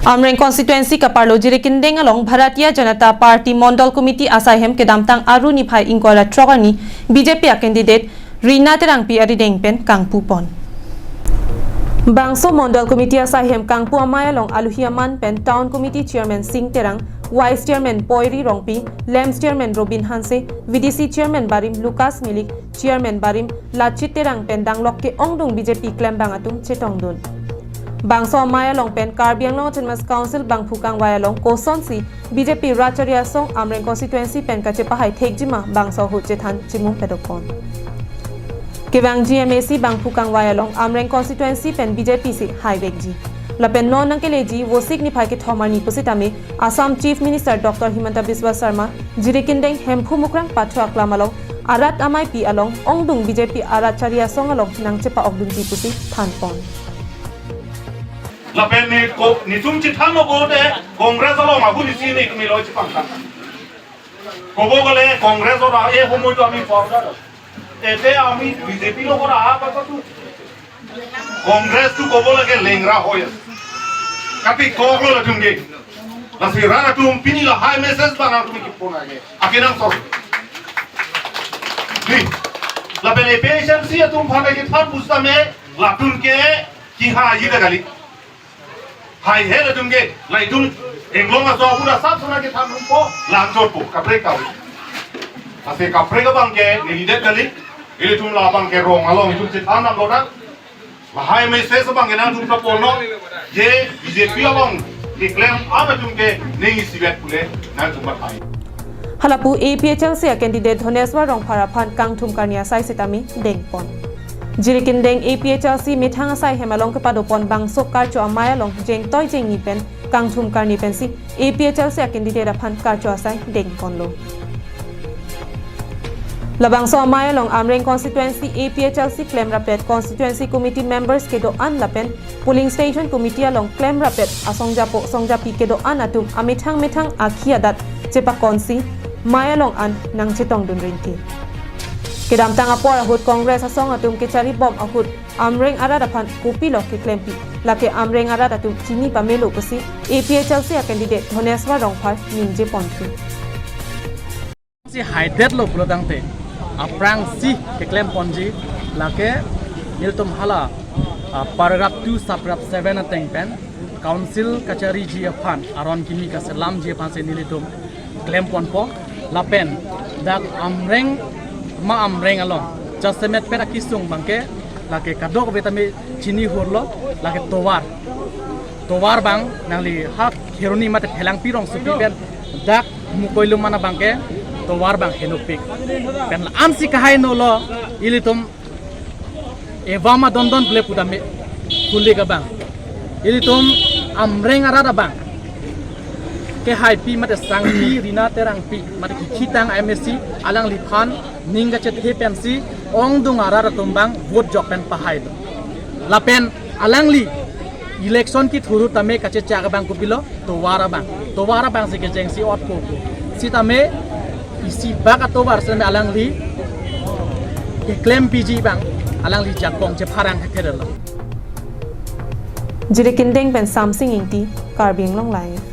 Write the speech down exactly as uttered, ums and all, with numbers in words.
Amreng constituency kaparlo Jirikindeng along Bharatiya Janata Party Mondol Committee asaihem kedamtang Aru niphai ingkoi ra throk arni B J P a candidate Rina Terangpi arideng pen kangpu pon. Bangso Mondol Committee asaihem kangpu amei along aluhi aman pen Town Committee Chairman Sing Terang, Vice Chairman Poiri Rongpi, Lamps Chairman Robin Hanse, V D C Chairman Barim Lucas Milik, Chairman Barim Lachit Terang pen danglok ke-ongdung B J P klembang atum chetongdun. Bangso amei along pen Karbi Anglong Autonomous Council bangphu kangvai along kosonsi B J P rat chari asong Amreng constituency pen kachepahai thekjima bangso ahut chethan chimum pedopon. Kevangji M A C bangphu kangvai along Amreng constituency pen B J P si haivekji. Lapen non nangkeleji Vosik niphai kethom arni pusitame Assam Chief Minister Doctor Himanta Biswa Sarma Jirikindeng Hemphu Mukrang Pathu Aklam along arat ameipi along ongdung B J P arat chari asong along nangchepa-okdunji pusi thanpon. Lapen ne ko nitum chithan lo bote Congress along abu nisi ne kumi lo chipangkan. Kobo kale Congress ora e homo to ami forward. Ete ami B J P lo ora apa tu. Congress tu kobo lage lengra hoy. Kapi koklo latum ge. Lasi rat atum pini lahai message bang atum kipon age. Akinang sor. Di. Lapen A P H L C atum phana ke than pusitame latum ke kiha ji da kali. Hai he latum ke, la itum Englong aso abu da sab sana ke than po, la chot po, kaprek kau. Ase kaprek abang ke, neli det kali, ilitum labang ke rong along itum chethan nam lo na. Lahai message abang ke nangtum kapono, je B J P abang keklem am atum ke, neng isivet pule, nangtum batai. Halapu A P H L C a candidate Dhoneswar Rongphar aphan kangthum karni asai sitame dengpon. Jirikindeng A P H L C methang asaihem along kepadopon bangso karcho amei along jengtoi jengni pen kangthum karni pensi A P H L C a candidate aphan karcho asai dengponlo. Labangso amei along Amreng constituency A P H L C klemrapet constituency committee members kedo-an lapen polling station committee along klemrapet asongjapo songjapi kedo-an atum amethang methang akhi adat chepakonsi mei along an nangchetongdun rinti. Kedamtang apor ahut Congress asong atum kecharibom ahut Amreng arat aphan kopilo keklempi, lake Amreng arat atum chini pamelo pusi A P H L C a candidate Dhoneswar Rongphar ningjeponthu. Si haidet lo pulo tangte, aphrangsi keklem ponji, lake nelitum hala, ah, paragraph two, subparagraph seven ateng pen, council kachariji aphan, aron kimi kaselamji aphan si nelitum klem ponpo, lapen, dak Amreng, ma Amreng along, jasemet pen akisung abang ke, lake kadokave tame chini hurlo, lake tovar. Tovar abang nangli ha Kheroni mate Phelangpi rongsopi pen dak Mukoilum mana abang ke tovar abang henopik. Pen la-ansi kahai nolo ilitum evam adondon ble putame kulik abang. Ilitum Amreng arat abang kehaipi mate sangpi Rina Terangpi mate kikitang M A C alangliphan ning kachethe pensi ongdung arat atum abang vote jok pen pahailo. Lapen alangli election kethuru tame kachechak abang kopilo tovar abang. Tovar abang si kechengsi ot ko. Sitame isi bak atovar sitame alangli keklempiji abang alangli jakong chepharang hekherelo. Jirikindeng pen Samsing Ingti, Karbi Anglong Live.